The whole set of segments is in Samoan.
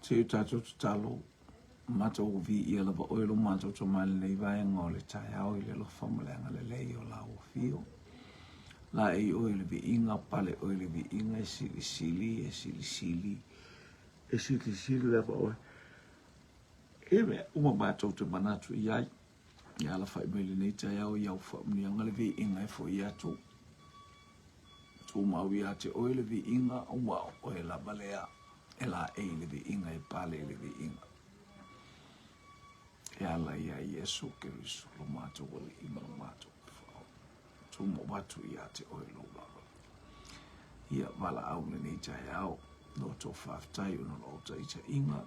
Se i o tatou tatalo, matou viia lava oe lo matou tama i lenei vaega o le taeao i le alofa ma le agalelei o lau afio. Laei oe i le viiga, pale oe i le viiga, e silisili, e silisili, e silisili lava oe. I mea uma matou te manatu i ai, ia alafai mai lenei taeao i au faamanuiaga le viiga e foi atu. Tumau ia te oe le viiga, ua o oe lava lea e laei i le viiga, e pale i le viiga. E ala ia Iesu Keriso, lo matou Alii ma lo matou Faifeau. Tumau atu ia te oe lou lava. Ia valaau lenei taeao, lo tou faafetai ona o lou taitaiga,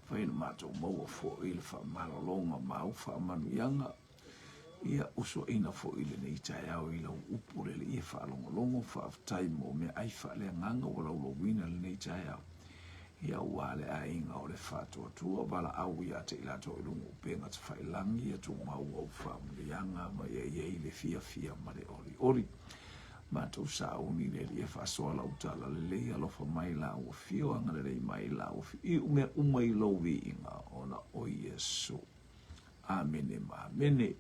fai na matou maua foi le faamalologa ma au faamanuiaga, Ia usoina foi i lenei taeao i lau upu le Alii e faalogologo, faafetai mo meaai faaleagaga ua laulauina i lenei taeao. Ia aua le aiga o le faatuatua, valaau ia te i latou i luga o upega tafailagi, ia tumau au faamanuiaga ma ia i ai le fiafia ma le olioli. Matou sauni le Alii e faasoa lau tala lelei, alofa mai lau afio, agalelei mai lau afio, iu mea uma i lou viiga ona o Iesu. Amene ma amene.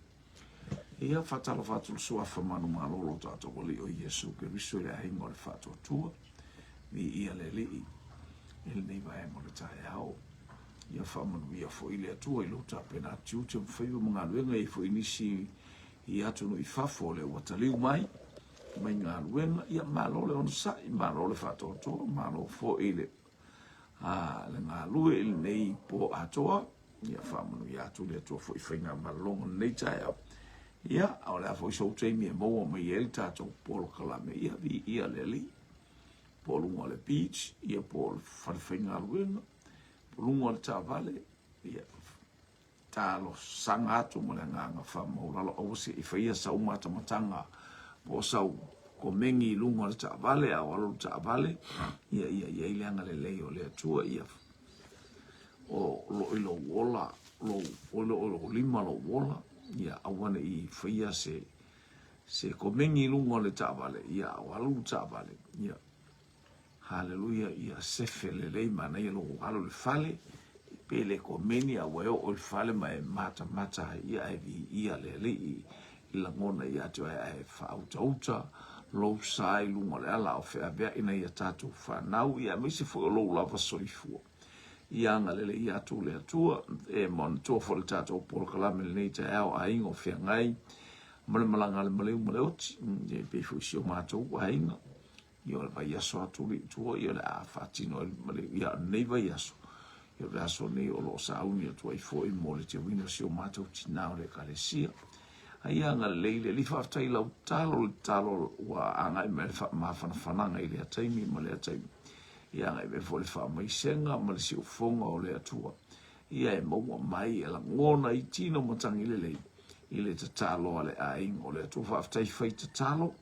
Ia, faatalofa atu le Suafa manumalo lo tatou Alii o Iesu Keriso i le aiga o le faatuatua. Viia le Alii i lenei vaega o le taeao. Ia faamanuia foi le Atua i lou tapena atu tiute ma faiva ma galuega i foi nisi i atunuu i fafo o lea ua taliu mai mai galuega. Ia malo le onosai, malo le faatoatoa, malo foi le a le galue i lenei po atoa. Ia faamanuia atu le Atua foi i faigamalologa o lenei taeao. Ia, a o le a foi sou taimi e maua mai ai le tatou polokalame, ia viia le Alii, po o luga o le beach, ia po o le fale faigaluega, po o luga o le taavale, ia talosaga atu ma le agaga faamaualalo, aua se i faia sau matamataga po o sau komeni i luga o le taavale, a o alu le taavale, ia ia i ai le agalelei o le Atua, ia o lo o i lou ola, lou, o lo o i lou lima lou ola, ia aua ne i faia se, se komeni i luga o le taavale, ia a o alu le taavale, ia Haleluia, ia sefe lelei manaia lou alu i le fale, pe le komeni a ua e oo i le fale ma e matamata ai, ia ae viia le Alii i lagona ia te oe ae faautauta lou sa i luga o le ala o feaveai nai a tatou fanau, ia aemaise foi o lou lava soifua. Ia agalelei atu le Atua, e manatua foi le tatou polokalame i lenei taeao, aiga o feagai ma le malaga a le maleu ma le oti, e pei foi si o matou aiga. Ia o le vaiaso atu i tua, ia o le a faatino ai ma le, ia lenei vaiaso, ia o le aso nei o lo o sauni atu ai foi mo le teuina o si o matou tinā o le Ekalesia. A ia agalelei le Alii, faafetai i lau tatalo, le tatalo ua agai mai le faamafanafanaga i lea taimi ma lea taimi. Ia agai mai foi le faamaisega ma le siufofoga o le Atua. Ia e maua mai e lagona i tino matagi lelei i le tatalo a le aiga o le Atua. Faafetai fai tatalo.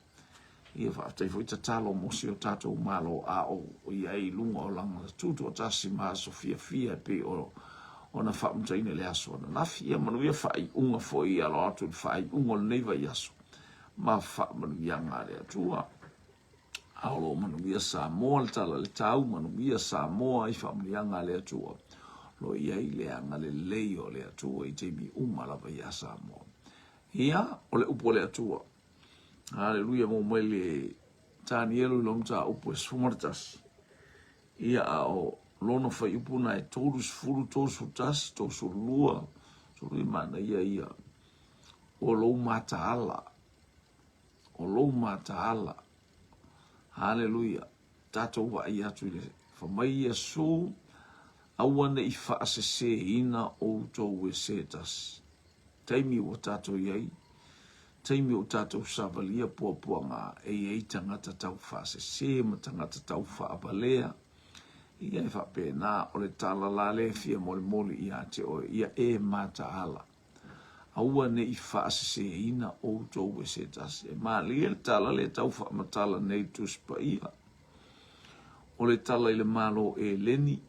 Ia faafetai foi tatalo mo si o tatou Malo a o i ai i luga o lana tutoatasi ma aso fiafia e pei o ona faamutaina i le aso ananafi. Ia manuia faaiuga foi i alo atu i le faaiuga o lenei vaiaso ma faamanuiaga a le Atua. A o lo o manuia Samoa le tala i le tau, manuia Samoa i faamanuiaga a le Atua. Lo i ai le agalelei o le Atua i taimi uma lava iā Samoa. Ia, o le upu a le Atua. Haleluia, maua mai le Tanielu i lona mataupu e 11. Ia, a o lona fuaiupu na e 30, 31, 32, 32, manaia ia. O lou mataala, o lou mataala. Haleluia. Tatou vaai atu i le fai mai Iesu, aua ne i faaseseina outou e se tasi. Taimi ua tatou i ai, taimi ua tatou savalia puapuaga e i ai tagata tau faasese ma tagata tau faavalea, ia e faapena, o le tala la lea e fia molimoli ia te oe, ia e mataala. Aua ne i faaseseina outou e se tasi. E malie le tala lea e tau faamatala nei le Tusi Paia. O le tala i le Malo Eleni,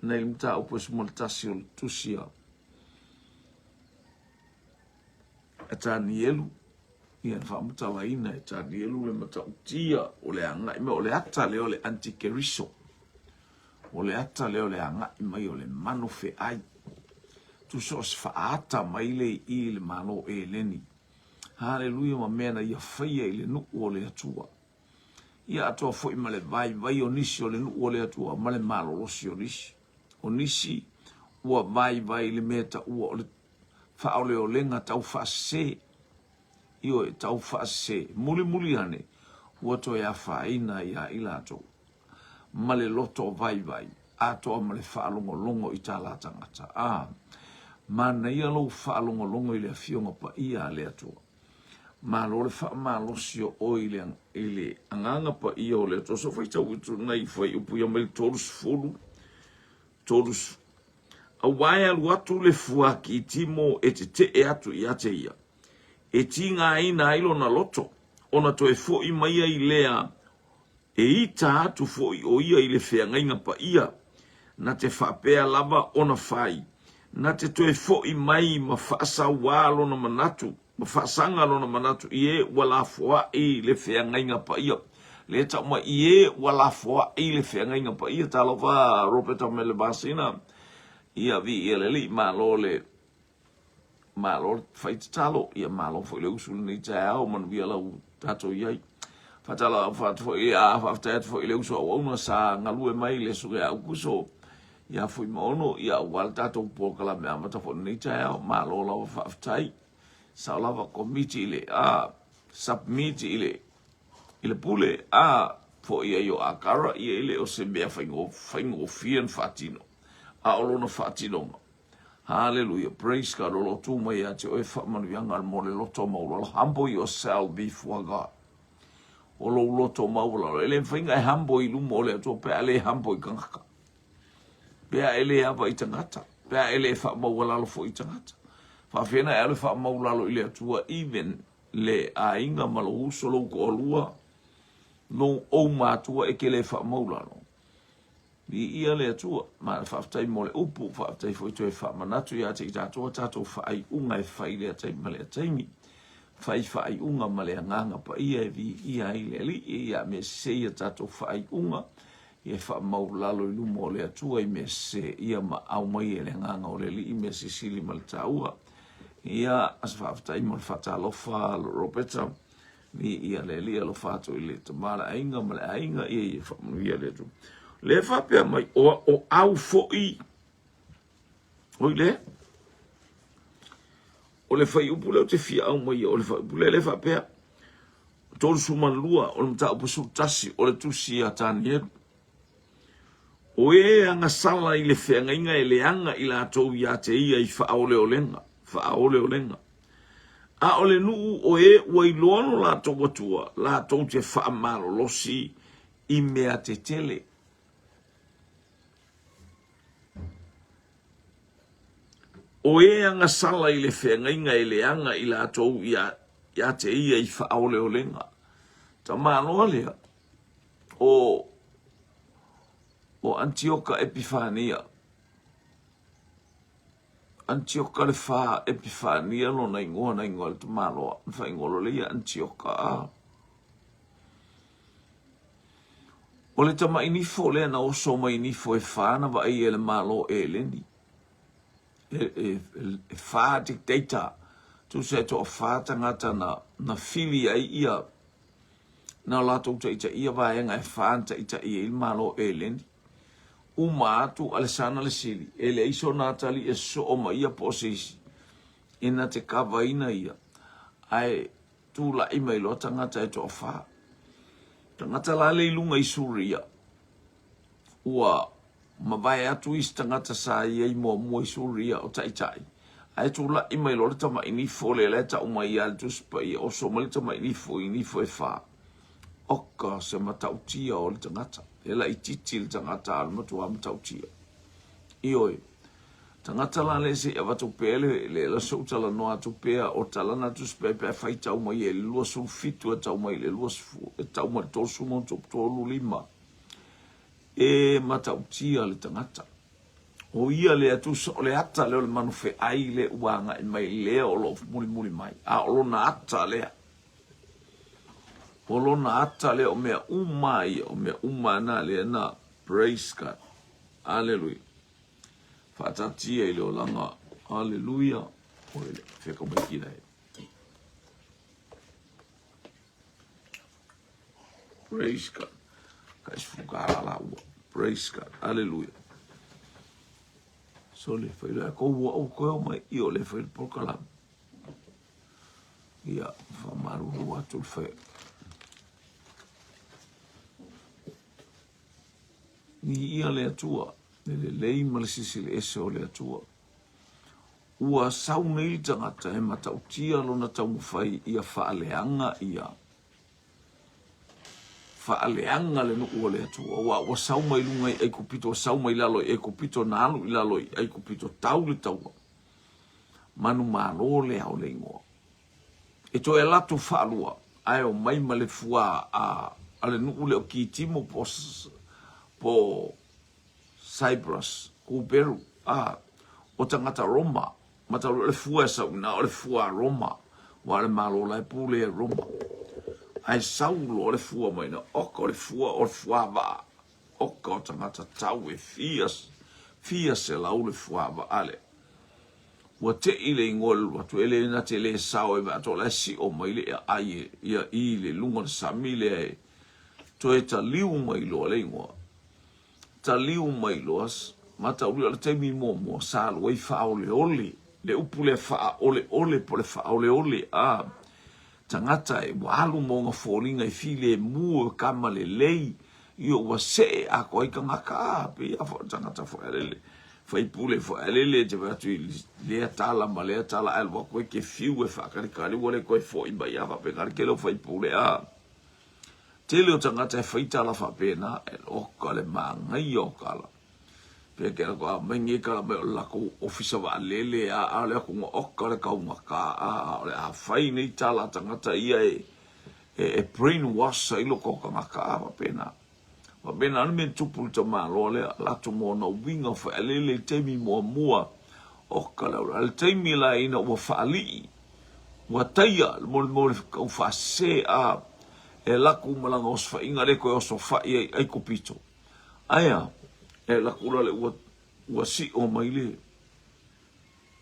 nei le mataupu e 11 o le Tusi a Tanielu, ia na faamatalaina e Tanielu le matautia o le agai mai, o le ata lea o le antikeriso. O le ata lea o le agai mai o le manu feai. Tusa o se faaata mai lea i i i le Malo Eleni. Haleluia ma mea na ia faia i le nuu o le Atua. Ia atoa foi ma le vaivai o nisi o le nuu o le Atua ma le malolosi o nisi. O nisi ua vaivai i le mea taua o le faaoleolega tau faasese. Ioe, tau faasese. Mulimuli ane, ua toe afaina ia i latou ma le loto vaivai, atoa ma le faalogologo i tala tagata. A, manaia lou faalogologo i le Afioga Paia a le Atua. Malo le faamalosi o oe i le, i le Agaga Paia o le Atua. So faitau atu nai fuaiupu ia mai le 30, 30. Aua e alu atu le fuakitimo e tetee atu ia te ia, e tigaina ai lona loto, ona toe foi mai ai lea E ita atu foi o ia i le feagaiga paia, na te faapea lava ona fai, na te toe foi mai ma faasauā lona manatu, ma faasaga lona manatu i e ua lafoai le feagaiga paia. Lea tau mai i e ua lafoai le feagaiga paia. Talofa Roberta Melemasina, ia viia le Alii, malo le Malo le fai tatalo, ia malo foi le usu i lenei taeao, manuia lau tatou i ai. Faatalofa atu foi, a faafetai atu foi i le uso auauna sa galue mai le susuga ia Aukuso, ia Fuimaono, ia aua le tatou polokalame amata foi i lenei taeao. Malo lava faafetai. Sao lava komiti i le a submit i le i le pule a foi ai o Akara, ia e le o se mea faigofie ona faatino, a o lona faatinoga Hallelujah, praise God, o lo o tu mai ia te oe faamanuiaga mo le loto maualalo. Humble yourself before God. O lou loto maualalo. E le mafai ona e humble i luma o le Atua pe a le humble i tagata. Pe a e le ava i tagata. Pe a e le faamaualalo foi i tagata. Faafefea ona e alu e faamaualalo i le Atua even le aiga ma lou uso, lou toalua, lou ou matua e te le faamaualalo. Viia le Atua. Ma le faafetai mo le upu, faafetai foi toe faamanatu ia te i tatou a tatou faaiuga e fai i lea taimi ma lea taimi. Fai faaiuga ma le Agaga Paia e viia ai le Alii, ia mea sese ia tatou faaiuga, ia faamaulalo i luma o le Atua i mea sese ia ma aumai e le Agaga o le Alii mea sisili ma le taua. Ia, se faafetai mo le faatalofa Roberta. Viia le Alii, alofa atu i le tama le aiga ma le aiga, ia ia faamanuia le Atua. Le faapea mai, o, o au foi, oi le, o le fuaiupu lea ou te fia aumaia, o le fuaiupu lea le faapea, 32, o le mataupu 11, o le tusi a Tanielu. O e agasala i le feagaiga e leaga i latou ia te ia i faaoleolega, faaoleolega. A o le nuu o e ua iloa lo latou Atua, latou te faamalolosi i mea tetele. O e agasala i le feagaiga e leaga i latou ia, ia te ia i faaoleolega. Tamaloa lea, o, o Antioka Epifania, Antioka le Fa, Epifania lona igoa, na igoa le tamaloa, na faaigoa loa lea ia Antioka. A. O le tamai nifo lea na oso mai nifo e fa na vaai e le Malo Eleni. E, e, e fa dictator, tusa e toafa tagata na, na fili ai ia na latou taitaia vaega e fa na taitai ai le Malo Eleni. Uma atu Alesana le Sili, e leai sona atalii e sosoo ma ia po o se isi, e na te kavaina ia, ae tulai mai loa tagata e toafa. Tagata la le i luga i Suria, ua mavae atu isi tagata sa i ai muamua i Suria o taitai, ae tulai mai loa le tamai nifo lea la e tau mai ia le Tusi Paia, oso mai le tamai nifo i nifo e fa. Oka se matautia o le tagata. E laitiiti le tagata a o le matua matautia. Ioe. Tagata la le se i avatu pea le, le la sou talanoa atu pea o tala na tusi pea pe a faitau mai e le 27 e tau mai le 20 e tau mai le 33 e matautia le tagata. O ia lea tusa o le ata lea o le manu feai le ua agai mai lea o lo o mulimuli mai. A o lona ata lea. O lona ata lea o mea uma ia, o mea uma na lea na. Praise God. Aleluia. Faataatia i le olaga. Aleluia. O le feka mai kila e. Praise God. Ka isfuka la ua. Praise God. Aleluia. So le fai la ko ua o ko mai i o le fai polokalame. Ia, faamalulu atu le fai. Viia le Atua, le lelei ma le silisili ese o le Atua. Ua sau nei le tagata e matautia lona taumafai ia faaleaga ia faaleaga le nuu o le Atua, aua ua sau mai luga i Aikupito, ua sau mai lalo i Aikupito, na alu i lalo i Aikupito, tau le taua. Manumalo lea o le igoa. E toe alu atu faalua, ae omai ma le fua a, a le nuu lea o Kitimo po, po Cyprus, Kuperu, a, o tagata Roma, matalu o le fua e sau ina o le fua a Roma, ua o le malo la e pule e Roma. Ae sau loa le fua mai ina, oka o le fua o le fuavaa, oka o tagata tau e fia, fia selau le fuavaa lea. Ua te'i le igoa i le alu atu, e le na te le sao e vaai atu o la e si'o mai le aai e ia i le luga o le sami lea e toe taliu mai loa le igoa. Taliu mai loa matauli o le taimi muamua sa alu ai faaoleole le upu lea faaoleole po o le faaoleole a tagata e ua alu ma ona foliga e filemu e kama lelei io ua see atoa ai tagata a pei a foi o le tagata foi a lele faipule foi a lele e te vaai atu i lea tala ma lea tala ae alu atu e te fiu e faatalikali ua le toe foi mai a faapena le tele o faipule a tele o tagata e fai tala faapena e oka le manaia o tala Pea ke ala mai nei tala mai o le latou ofisa vaalele a a o le atu na oka le taugata a a o le a fai nei tala a tagata ia e e, e brain wash ai loko o tagata a faapena. Faapena le mea na tupu i le tamaloa lea, latou ma ona uiga faalele i le taimi muamua oka le aula. A le taimi la ina ua faalii, ua taia le mo le tau faasese a e laku ma lana osofaiga le toe osofai ai Aikupito. Aea, e alu atu la le ua, ua siʻo mai le,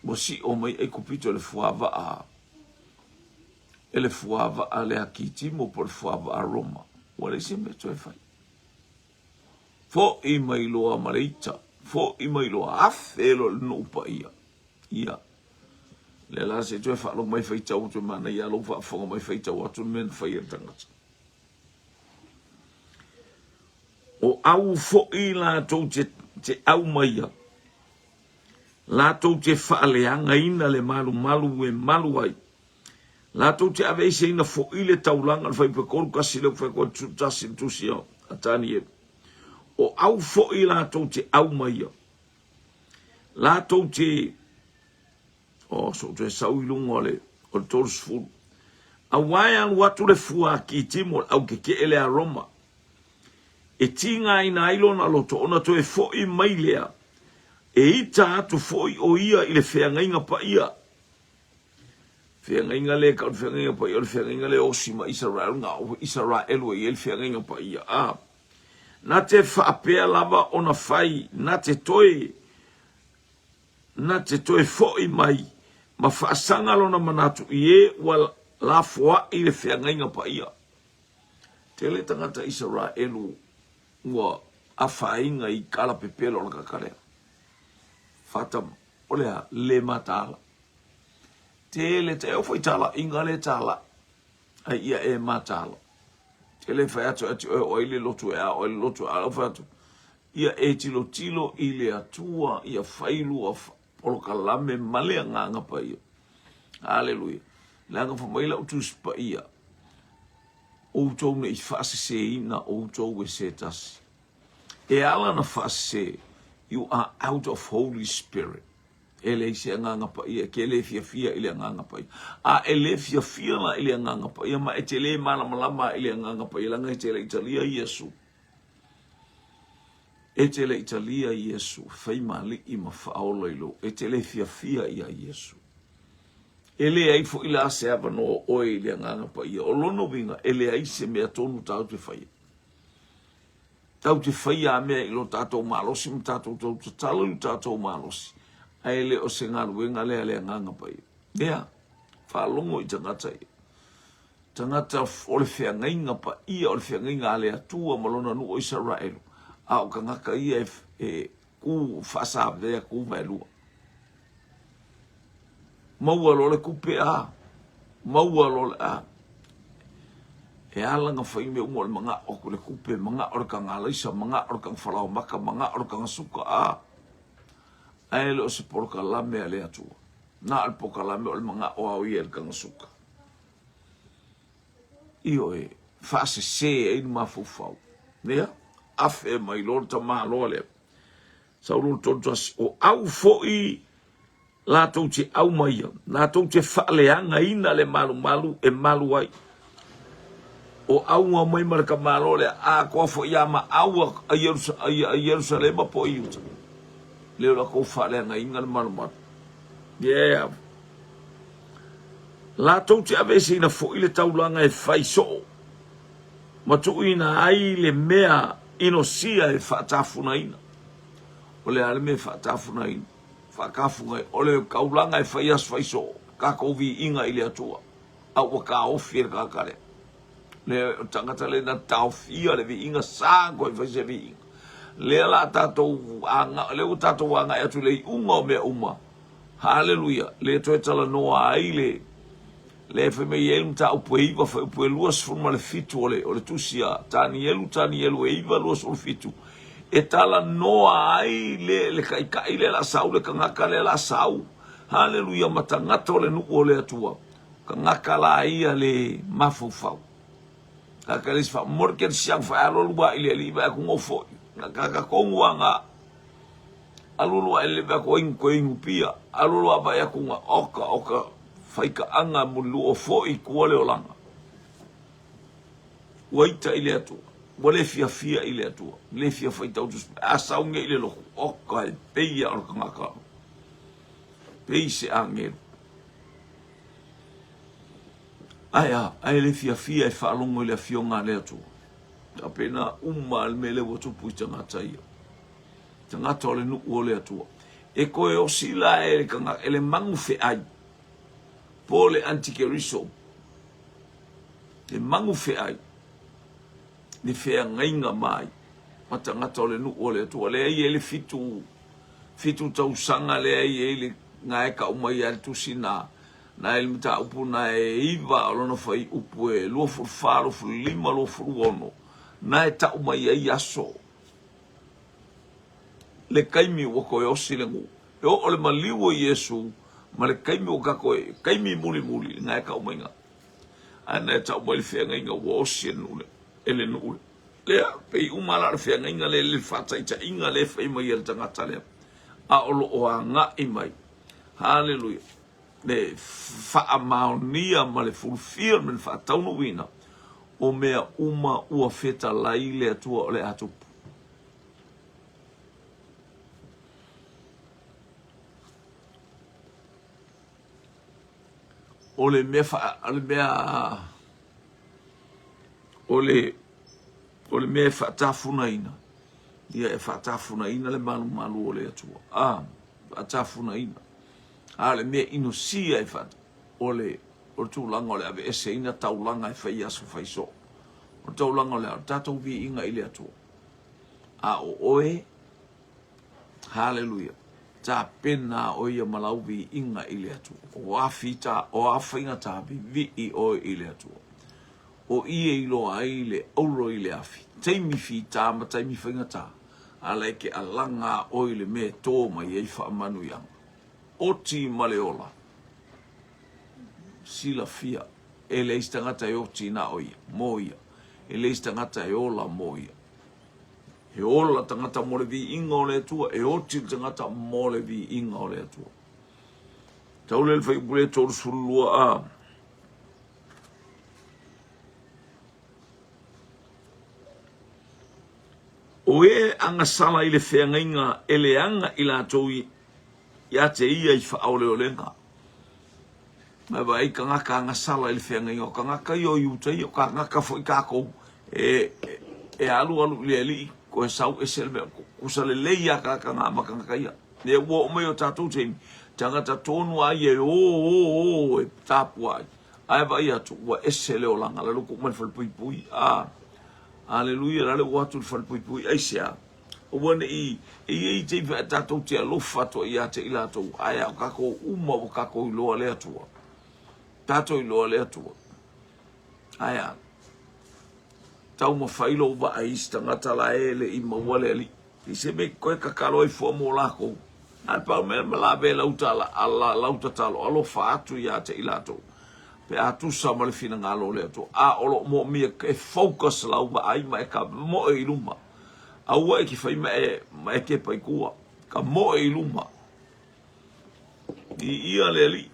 ua siʻo mai Aikupito i le fuavaa, e le fuavaa lea Kitimo po o le fuavaa Roma. Ua leai se mea toe fai. Foʻi mai loa ma le ita, foʻi mai loa, afe loa i le nuu paia. Ia. Lea la se i toe faalogo mai faitau atu e manaia lou faafofoga mai faitau atu le mea na fai e le tagata. O au foi latou te, te aumaia, latou te faaleagaina le malumalu e malu ai, latou te aveeseina foi le taulaga, le fuaiupu e 31 le fuaiupu e 31 le tusi a Tanielu. O au foi latou te aumaia, latou te O, so toe sau i luga o le, o le 30. Auā e alu atu le fua a Kitimo, le aukekee lea a Roma, e tigaina ai lona loto, ona toe foʻi mai lea, e ita atu foʻi ʻo ia i le feagaiga paia. Feagaiga lea e tau le feagaiga paia, o le feagaiga lea e osi ma Isaraelu, na o Isaraelu e i ai le feagaiga paia. A, na te faapea lava ona fai, na te toe na te toe foʻi mai ma faasaga lona manatu i e ua lafoaʻi le feagaiga paia. Tele tagata Isaraelu ua afaina i kala pepelo o le tagata lea. Fata, o le a, le mataala. Tele, e oo foi i talaiga lea talai. Ai ia e mataala. E le fai atu atu oe o ai le lotu e a o ai le lotu e a o fai atu ia e tilotilo i le Atua ia fai lua polokalame ma le Agaga Paia. Aleluia. Leaga fai mai lau Tusi Paia, outou ne i faaseseina outou e se tasi. E ala na faasese, you are out of Holy Spirit. E leai se Agaga Paia, e te le fiafia i le Agaga Paia. A e le fiafia la i le Agaga Paia, ma e te le malamalama i le Agaga Paia, leaga e te le i talia Iesu. E te le i talia Iesu, fai ma alii ma faaola i lou, e te le fiafia ia Iesu. E leai foi la se avanoa o oe i le Agaga Paia. O lona uiga, e leai se mea tonu tāu te faia. Tatou te faia a mea i lo tatou malosi ma tatou tau tatalo i lo tatou malosi, ae le o se galuega lea a le Agaga Paia. Lea, faalogo i tagata ia. Tagata o le feagaiga paia, o le feagaiga a le Atua ma lona nuu o Isaraelu, a o tagata ia e, e ku faasavea ku vaelua. Maua loa le tupe a, maua loa le a. E ala na fai mea uma o le manao atu le tupe, manao le taga alaisa, manao le taga falaoamata, manao le taga suka a. Ae le o se polokalame a le Atua. Na o le polokalame o le manao a o ia i le taga suka. Ioe, faasese ai le mafaufau. Lea, afe mai loa le tamaloa lea. Saulo 31, o au foi latou te aumaia, latou te faaleagaina le malumalu e malu ai. O auga mai ma le tamaloa lea, atoa foi ia ma au a Ierusalema po o Iuta. Lea o latou faaleagaina le malumalu. Yeah. Latou te aveeseina foi le taulaga e fai soo, ma tuuina ai le mea inosia e faatafunaina. O le a le mea e faatafunaina? Faatafuna ai, o le taulaga e fai aso fai soo, tatou viiga i le Atua, a ua taofi e le tagata lea. Le tagata lea na taofia le viiga, sa toe fai se viiga. Lea la tatou aga, lea ua tatou agai atu i le iuga o mea uma. Haleluia! Lea toe talanoa ai le lea fai mai ai le mataupu e 9, fuaiupu e 27 o le, o le tusi a Tanielu, Tanielu e 9, 27, e talanoa ai le, le taitai lea la sau, le tagata lea la sau, haleluia, ma tagata o le nuu o le Atua, tagata la ia le mafaufau. Tagata le isi faamomoli ke siang fa alo lua i le alii vai aku ngofo. Tagata kongu anga Alualu aʻe lele aku ai koe inu pia, alualu a vaai aku nga oka oka faikaʻaga muliluʻo foʻi i tua le olaga. Ua ita i le Atua, ua le fiafia i le Atua, le fia faitau tusi mai, a sau nei i le lotu, oka e pei a o le tagata, pei se agelu. Ae a, ae le fiafia e faalogo i le afioga a le Atua. Faapena uma le mea lea ua tupu i tagata ia. Tagata o le nuu o le Atua. E toe osi la e le tagata, e le magu feai, po o le antikeriso, le magu feai, le feagaiga mai ma tagata o le nuu o le Atua. Lea e i ai le 7, 7 tausaga lea e i ai le na e tau mai ai le tusi na, na e le mataupu na e 9 o lona fuaiupu e 24, 25, 26, na e tau mai ai aso le taimi ua toe osi le nuu. E oo le maliu o Iesu ma le taimi ua tatou e, taimi mulimuli, na e tau mai na. Ae na e tau mai le feagaiga ua osi e le nuu le, e le nuu le. Lea, pei uma la o le feagaiga lea, le faataitaiga lea e fai mai e le tagata lea. A o lo o agai mai. Haleluia. Le faamaonia ma le fulfillment, le faataunuuina o mea uma ua fetalai le Atua o le a tupu. O le mea fa, o le mea o le o le mea e faatafunaina ia e faatafunaina le malumalu o le Atua. A faatafunaina. A o le mea inosia e faata o le o le tulaga o le aveeseina taulaga e fai aso fai soo. O le taulaga o le a? O le tatou viiga i le Atua. A o oe, haleluia, tapena oe ia ma lau viiga i le Atua. O a fita, o a faigata, vivii oe i le Atua. O i e iloa ai le auro i le afi, taimi fita ma taimi faigata, a la e ke alaga oe i le mea e tō mai ai faamanuiaga. Oti ma le ola. Silafia, e leai se tagata e oti na o ia, mo ia. E leai se tagata e ola mo ia. He ola tagata mo le viiga o le Atua, e oti le tagata mo le viiga o le Atua. Tau le fuaiupu le 32 a. O e agasala i le feagaiga e leaga i latou ia te ia i faaoleolega. Mai vaai tagata agasala i le feagaiga o tagata ia o Iuta ia, o tagata foi tatou e, e, e alualu i le Alii. Koe sau ese le mea, kusa lelei a tagata ngā ma tagata ia. Lea ua oo mai o tatou taimi, tagata tonu a ia e o o o e tapua ai. Ae vaai atu, ua ese le olaga, lalo ua mai le falepuipui, a, aleluia, lale ua atu le falepuipui, aisea? Aua ne i, e i ai taimi e tatou te alofa atu ai ia te i latou, ae a o tatou uma ua tatou iloa le Atua. Tatou iloa le Atua. Ae a? Taumafai lou vaai i isi tagata la e le i maua le Alii. I se mea koe tatalo ai fua mo lakou. Na o le pau mea ma lave lau tala, ala, lau tatalo, alofa atu ia te i latou. Pe a tusa ma le finagalo o le Atua. A o lo o moomia e focus lau vaai ma e ka moe i luma. Aua e te fai ma e, ma e kepa i tua. Ka moe i luma. I ia le Alii.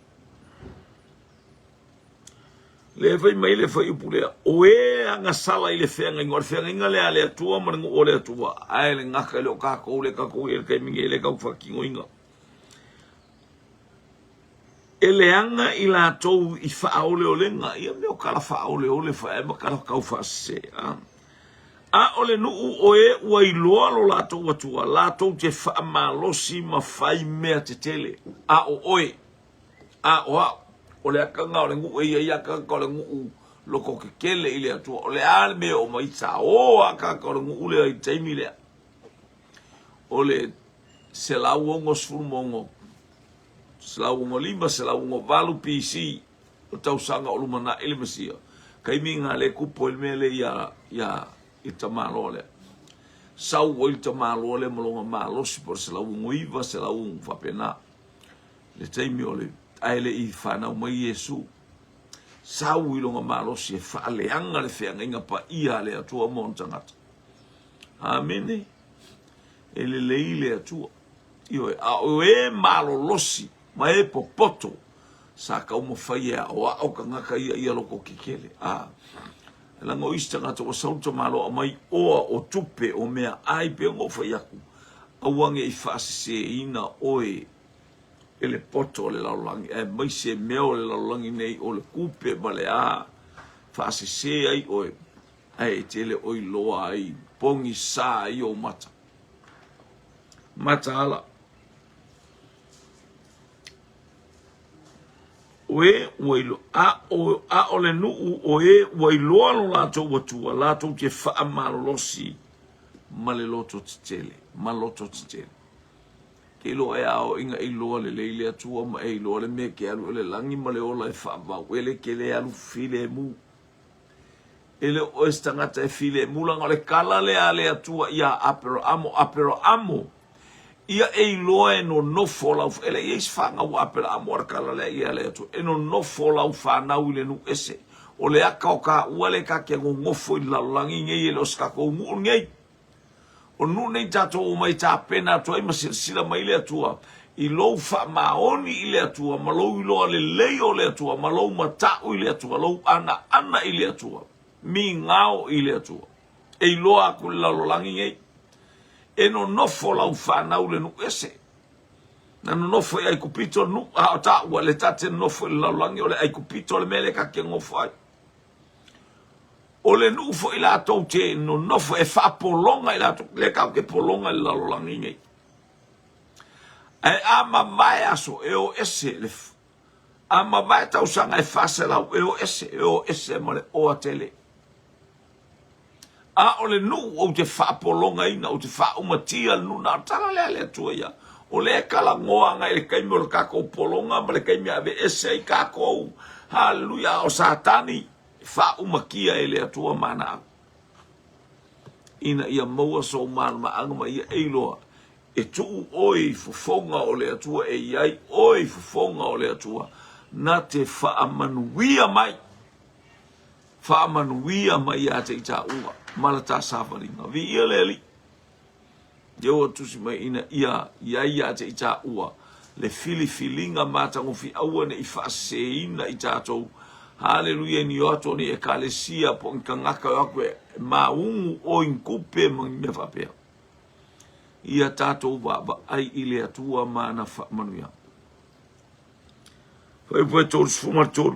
Lea e fai mai le fuaiupu lea, o e agasala i le feagaiga, o le feagaiga lea a le Atua ma le nuu o le Atua, ae le gata e le o tatou lea tatou i ai i le taimi nei, lea tatou te faatinoina. E leaga i latou i faaoleolega, ia mea o tala faaoleole foi ae ma tala tau faasese. A, a o le nuu o e ua iloa lo latou Atua, latou te faamalosi ma fai mea tetele, a o oe, A o au, o le akaga o le nuu e ia i akaka o le nuu loko kekele i le Atua. O le a le mea o mai sa o akaka o le nuu lea i le taimi lea. O le 166, 165, 168 BC, o tausaga o lumanai le Mesia. Taimi na le tupu ai le mea lea ia, ia, i le tamaloa lea. Sau ai le tamaloa lea ma lona malosi po o le 169, 100 faapena. Le taimi o le ae le i fanau mai Iesu, sau i lona malosi e faaleaga le feagaiga paia a le Atua ma ona tagata. Amene. E lelei le Atua. Ioe, a o e malolosi ma e popoto sa taumafai e aoao tagata ia ia loko kekele. A, leaga o isi tagata ua sau le tamaloa aumai oa o tupe o meaai pei ona ou fai atu, aua ne i faaseseina oe e le poto o le lalolagi, aemaise mea o le lalolagi nei o le tupe ma le a, faasese ai oe, ae e te le o iloa ai pogisa ai ou mata. Mataala. O e ua iloa, a o, a o le nuu o e ua iloa lo latou Atua, latou te faamalolosi ma le loto tetele, ma loto tetele. Ke iloa e ao ina iloa lelei le Atua ma e iloa le mea ke alu i le lagi ma le ola e faavau, e le ke le alu filemu. E le o oe se tagata e filemu, leaga o le kala lea a le Atua ia Aperamo, Aperamo, ia e iloa e nonofo lau, e le i ai se fanau a Aperamo a le kala lea ia le Atua, e nonofo lau fanau i le nuu ese. O le aka o kāua lea ka te nonofo i le lalolagi nei e le o se tatou nuu lenei. O nuu nei tatou omai tapena atu ai ma silasila mai le Atua i lou faamaoni i le Atua ma lou iloa lelei o le Atua ma lou matau i le Atua, lou anaana i le Atua, migao i le Atua. E iloa atu i le lalolagi nei, e nonofo lau fanau i le nuu ese. Na nonofo i Aikupito le nuu, a o taua le ta te nonofo i le lalolagi, o le Aikupito le mea lea ta te nonofo ai. O le nuu foi latou te nonofo e faapologa i latou, lea tatou te pologa i le lalolagi nei. Ae a mavae aso e o ese le a mavae tausaga e 400 e o ese, e o ese ma le oa tele. A o le nuu ou te faapologaina, ou te faaumatia le nuu, na o le tala lea a le Atua ia. O lea e talanoa agai i le taimi o le tatou pologa ma le taimi e aveese ai tatou. Haleluia! A o Satani, e faaumatia e le Atua ma ana au. Ina ia maua sou malamalamaaga ma ia e iloa, e tuu oe i fofoga o le Atua, e i ai oe i fofoga o le Atua, na te faamanuia mai. Faamanuia mai ia te i taua ma la ta savaliga. Viia le Alii. Lea ua tusi mai ina ia i ai ia te i taua le filifiliga matagofie aua ne i faaseseina i tatou. Haleluia ni o atu o ni ekalesia po o ni tagata e o atu e maugu oe i ni tupe ma ni mea faapea. Ia tatou vaavaai i le Atua ma ana faamanuiaga. Fuaiupu e 33.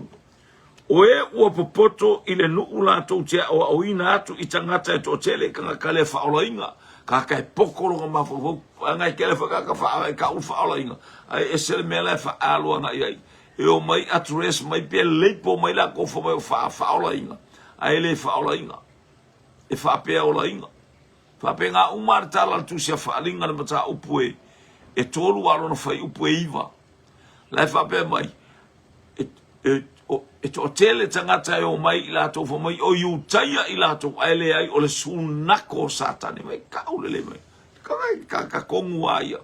O e ua popoto i le nuu latou te aoaoina atu i tagata e toatele i tagata le faaolaina, tagata e poko lona mafaufau, leaga e tele foi tagata faa, e tau le faaolaina, ae ese le mea la e faaalu agai i ai. E omai address mai pe label mai latou fai mai o faa, faaolaina, ae le faaolaina. E faapea olaina. Faapena uma lava le tala a le Tusi a Faaaliga le mataupu e, e tolu a o lona fuaiupu e iva. La e faapea mai, e, e, o, e toatele tagata e omai i latou fai mai o Iutaia i latou, ae leai o le sunako o Satani. Mai kau lelei mai. Ka, ka, ka kogu a ia.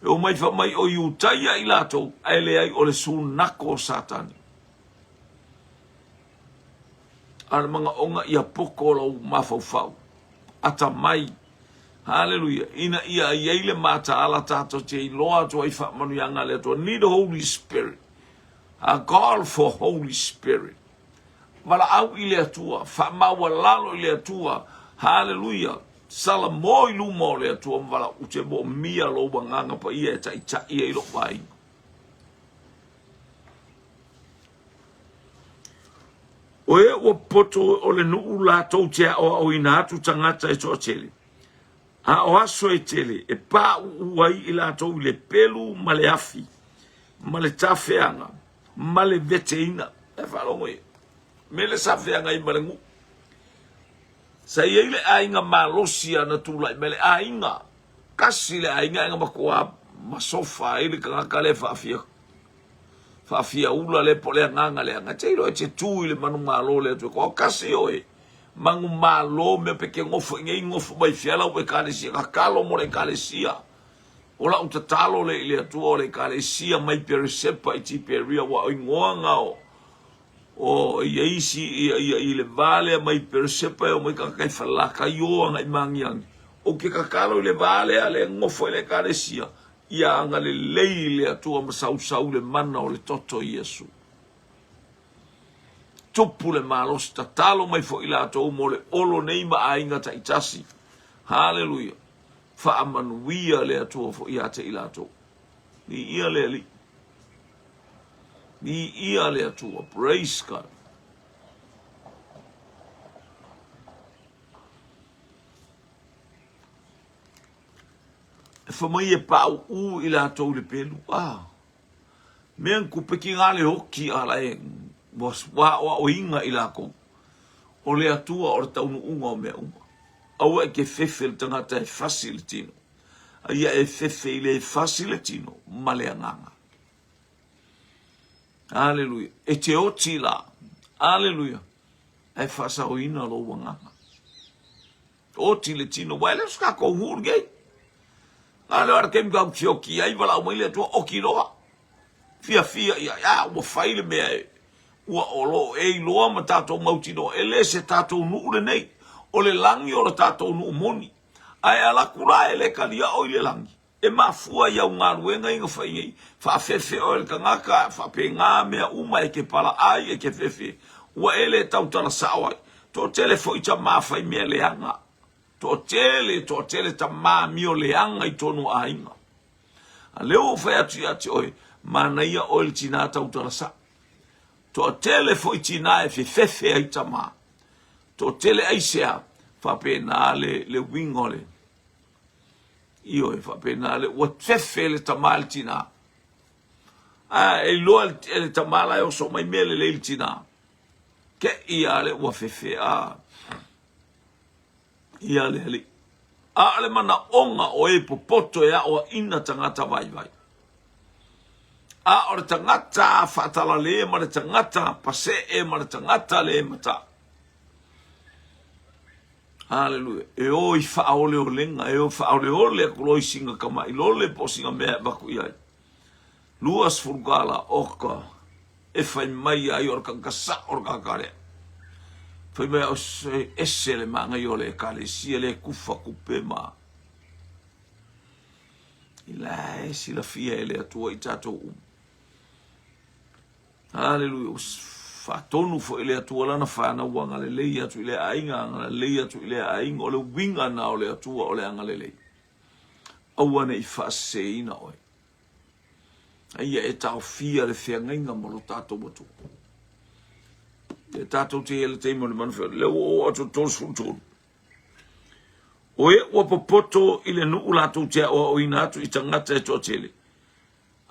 E omai fai mai o Iutaia i latou, ae leai o le sunako o Satani. A o le manaoga ia poko lou mafaufau, atamai, haleluia, ina ia i ai le mataala tatou te iloa atu ai faamanuiaga a le Atua. Need Holy Spirit. A God for Holy Spirit. Valaau i le Atua, faamaualalo i le Atua, haleluia, salamo i luma o le Atua ma valaau, ou te moomia lou agaga paia e taitai ai lou aiga. O e ua poto o le nuu latou te aoaoina atu tagata e toatele, a o aso e tele e pauu ai i latou i le pelu ma le afi, ma le tafeaga, ma le veteina. E faalogo ia. Me le sa feagai ma le nuu. Sa i ai le aiga malosi a na tulai mai le aiga. Kasi le aiga e na matua masofa ai le tagata le faafia faafiaula lea po o le agaga lea, na te iloa e te tu i le manumalo le Atua. Ko kasi oe, manumalo mea pe ke gofo i nei gofo mai fea lau ekalesia, tatalo mo le ekalesia. O lau tatalo le i le Atua o le ekalesia mai Peresepa i Tiperia, ua o igoa nga o o ia isi ia ia i le va lea mai Peresepa e o mai tagata i falaka i o aga i Magiagi. Ou te tatalo i le va lea le gofo i le ekalesia, Ia agalelei le Atua ma sausau le mana o le toto Iesu. Tupu le malosi, tatalo mai foi latou mo le olo nei ma aiga taitasi. Haleluia. Faamanuia le Atua foi ia te i latou. Viia le Alii. Viia le Atua. Praise God. E fai mai e pauu i latou i le pelu. Ah, mea nkupe ki nga le oki a la e ua aoaoina i lakou. O le Atua o le taunuuga o mea uma. Aua e ke fefe le tagata e fasi le tino. A ia e fefe i le e fasi le tino ma le agaga. Aleluia. E te oti la. Aleluia. Ae faasaoina lou agaga. Oti le tino, ua e le o se tatou nuu lenei. Na leo ara taimi tatou te oki ai, valaau mai le Atua, oki loa. Fiafia ia, a ua fai le mea e, ua o lo o e iloa ma tatou mautinoa, e le se tatou nuu lenei. O le lagi o le tatou nuu moni. Ae ala atu la e le talia oe i le lagi. E mafua i au galuega ia na fai nei, faafefe oe le tagata, faapena mea uma e te palaai, e te fefe, ua e le tautala sao ai. Toatele foi tama fai mea leaga, toatele, toatele tama amio leaga i tonu o aiga. A lea ua ou fai atu ia te oe, manaia oe le tina tautala sao. Toatele foi tina e fefefe ai tama. Toatele aisea, faapena le, le uiga o le, Ioe, faapena le ua fefe le tama i le tina. A e iloa e le tama la e oso mai mea lelei le tina. Ke ia le ua fefe a. Ia le alii. A o le manaoga o e popoto e aoaina tagata vaivai. A o le tagata faatalale ma le tagata pasee ma le tagata le mata. Haleluia. E o i faaoleolega, e o faaoleole atu loa i sina tamailole po o sina mea e avatu i ai. 20 tala oka e fai mai ai o le tagata sao le tagata lea. Fai mai o se ese le manaia o le ekalesia le kufa kupe ma. I la e silafia e le Atua i tatou uma. Aleluia. Ua faatonu foi le Atua lana fanau ua agalelei atu i lea aiga, agalelei atu i lea aiga. O le uiga na o le Atua o le agalelei. Aua ne i faaseseina oe. A ia e taofia le feagaiga ma lo tatou Atua. Lea tatou te i ai i le taimi o le manu feai. Lea ua oo atu i le 33. O e ua popoto i le nuu latou te aoaoina atu i tagata e toatele,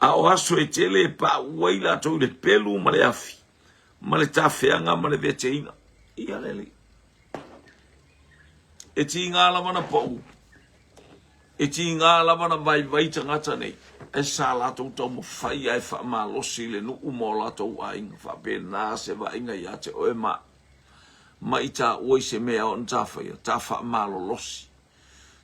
a o aso e tele e pauu ai latou i le pelu ma le afi, ma le tafeaga ma le veteina. Ia le alii. E tiga lava na pau, e tiga lava na vaivai tagata nei, ae sa latou taumafai ae faamalosi le nuu ma o latou aiga. Faapena se vaaiga ia te oe ma ma i taua i se mea ona ta faia, ta faamalolosi.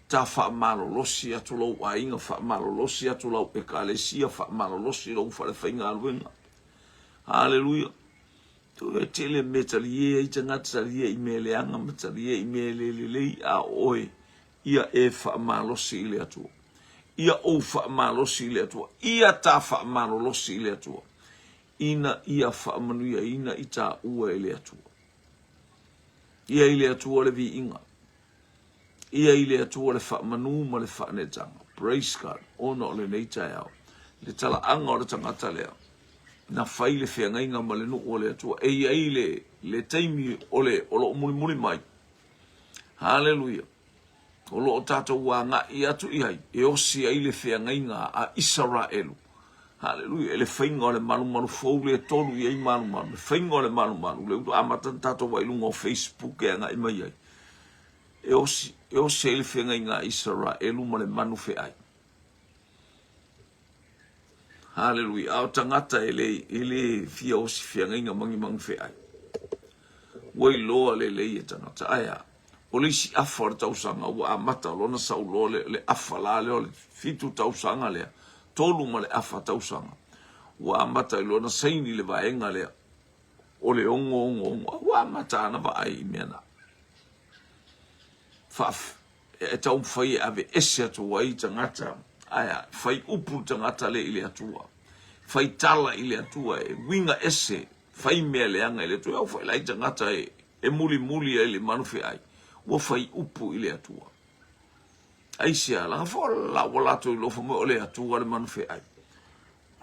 Ta faamalolosi atu lou aiga, faamalolosi atu lau ekalesia, faamalolosi lou falefaigaluega. Haleluia. Tu e tele mea talie ai tagata, talie i mea leaga ma talie i mea le lelei, a o oe, ia e faamalosi i le Atua. Ia ou faamalosi i le Atua. Ia ta faamalolosi i le Atua. Ina ia faamanuiaina i taua e le Atua. Ia i le Atua le viiga. Ia i le Atua le faamanu ma le faaneetaga. Praise God. Ona o lenei taeao, le talaaga o le tagata lea, na fai le feagaiga ma le nuu o le Atua. E i ai le, le taimi o le, o lo o mulimuli mai. Haleluia. O lo o tatou agai atu i ai, e osi ai le feagaiga a Isaraelu. Haleluia. I le faiga o le malumalu fou lea e tolu i ai malumalu, le faiga o le malumalu, lea ua amata ona tatou vaai i luga o Facebook e agai mai ai. E osi, e osi ai le feagaiga a Isaraelu ma le manu feai. Haleluia. A o tagata e le, e le fia osi feagaiga ma ni manu feai. Ua iloa lelei e tagata. Ae a? O le isi afa o le tausaga ua amata lona sau loa le, le afa la lea o le fitu tausaga lea, tolu ma le afa tausaga. Ua amata i lona saini le vaega lea o le ogo ogo ogo. Ua amata ana vaai i mea na. Faaf, e taumafai e ave ese atu ai tagata, ae a, fai upu le tagata lea i le Atua. Fai tala i le Atua e uiga ese, fai mea leaga i le Atua. E oo foi la i tagata e, e mulimuli ai i le manu feai, ua fai upu i le Atua. Aisea, leaga foi o la ua latou iloa fai mai o le Atua le manu feai.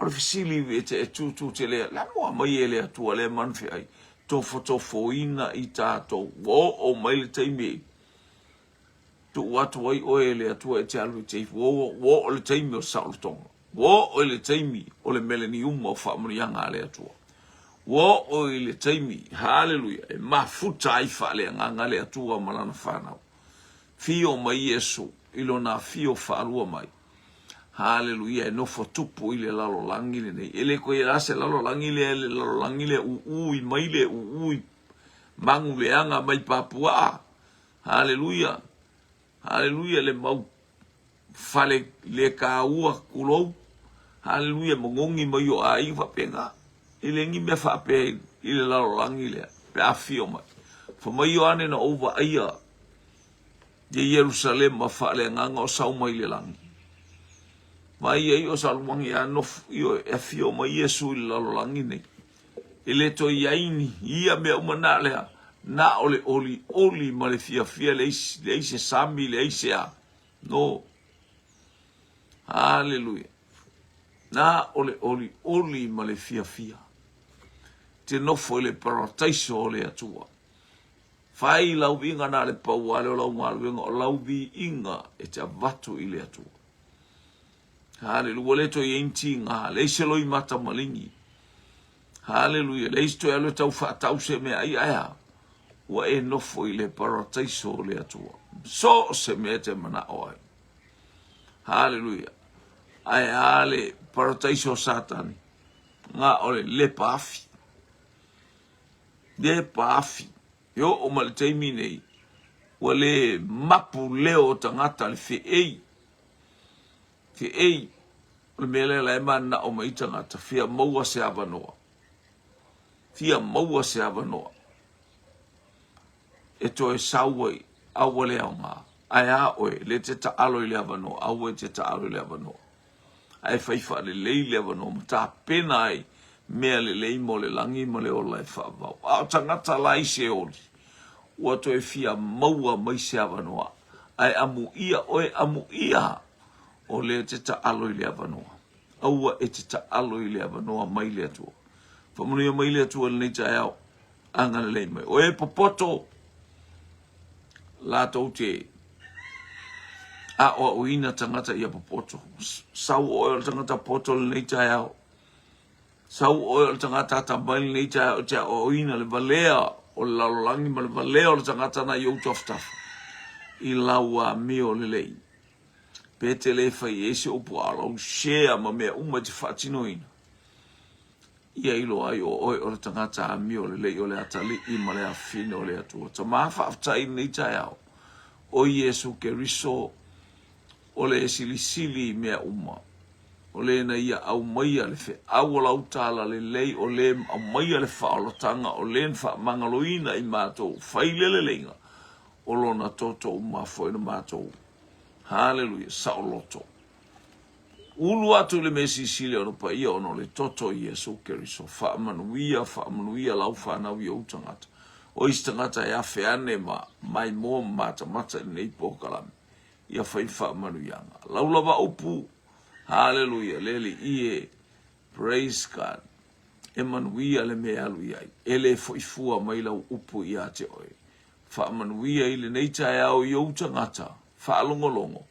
O le fesili e te e tūtū tele, le a mua mai e le Atua lea manu feai, tofotofoina i tatou, ua oo mai le taimi tuu atu ai oe e le Atua e te alu e te ifo. Ua oo le taimi o le saolotoga. Ua oo i le taimi o le meleniuma o faamanuiaga a le Atua. Ua oo i le taimi, haleluia, e mafuta ai faaleagaga le Atua ma lana fanau. Fio mai Iesu i lona afio faalua mai. Haleluia, e nofo tupu i le lalolagi lenei. E le koe la se lalolagi lea, le lalolagi lea uu i mai le uu i magu leaga mai Papuaa. Haleluia! Haleluia le mau fale le kāua kulou. Haleluia magogi mai o aiga faapena. E le ni mea faapea i le lalolagi lea pe a afio mai. Fa mai Ioane na ou vaaia ia Ierusalema faaleagaga o sau mai le lagi. Vaai ai o Salomoni a nofo e afio mai Iesu i le lalolagi nei. E le toe i ai ni ia mea uma na lea, na o le olioli ma le fiafia, leai, leai se sami, leai se a. No. Haleluia. Na o le olioli ma le fiafia. Te nofo i le parataiso o le Atua. Fai lau viiga na le pau ale o lau galuega, o lau viiga e te avatu i le Atua. Haleluia. Ua le toe i ai ni tiga, leai se loimata maligi. Haleluia. Leai se toe alu e tau faatau se mea ai, ae a? Ua e nofo i le parataiso o le Atua. So o se mea e te manao ai. Haleluia. Ae a le parataiso o Satani? Nga o le lepa afi. Lepa afi. E oo mai le taimi nei, ua le mapu leo o tagata le feei. Feei, o le mea lea la e mananao mai ai tagata, fia maua se avanoa. Fia maua se avanoa e toe sau ai, a ua le aoga. Ae a oe, le te taalo i le avanoa, aua e te taalo i le avanoa. Ae fai faalelei le avanoa ma tapena ai mea lelei mo le lagi ma le ola e faavavau. A o tagata la i Seoli, ua toe fia maua mai se avanoa, ae amuia oe, amuia o lea e te taalo i le avanoa. Aua e te taalo i le avanoa mai le Atua. Faamanuia mai le Atua i lenei taeao. Agalelei mai. O e popoto latou te aoaoina tagata ia popoto. Sau oe o le tagata poto lenei taeao. Sau oe o le tagata atamai lenei taeao e te aoaoina le valea o le lalolagi ma le valea o le tagata na i ou tafatafa i lau amio lelei. Pe te le fai i ai se upu a o lau share ma mea uma e te faatinoina. Ia iloa ai o oe o le tagata amio lelei o le atalii ma le afine o le Atua. Tama faafetai i lenei taeao o Iesu Keriso o le silisili i mea uma, o le na ia aumaia le feau o lau tala lelei, o le aumaia le faaolataga, o le na faamagaloina i matou, fai le leleiga o lona toto uma foi na matou. Haleluia, saoloto. Ulu atu i le mea silisili ona paia ona o le toto o Iesu Keriso. Faamanuia, faamanuia lau fanau i ou tagata. O isi tagata e afe ane ma maimoa ma matamata i lenei polokalame, ia fai faamanuiaga. Lau lava upu, haleluia, le Alii e, praise God, e manuia le mea e alu i ai. E le foi fua mai lau upu ia te oe. Faamanuia i lenei taeao i ou tagata faalogologo,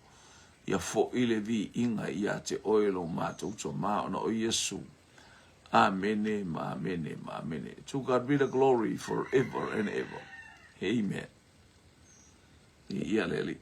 ia foi le viiga ia te oe lo matou Tama ona o Iesu. Amene ma amene ma amene. To God be the glory forever and ever. Amen. Viia le Alii.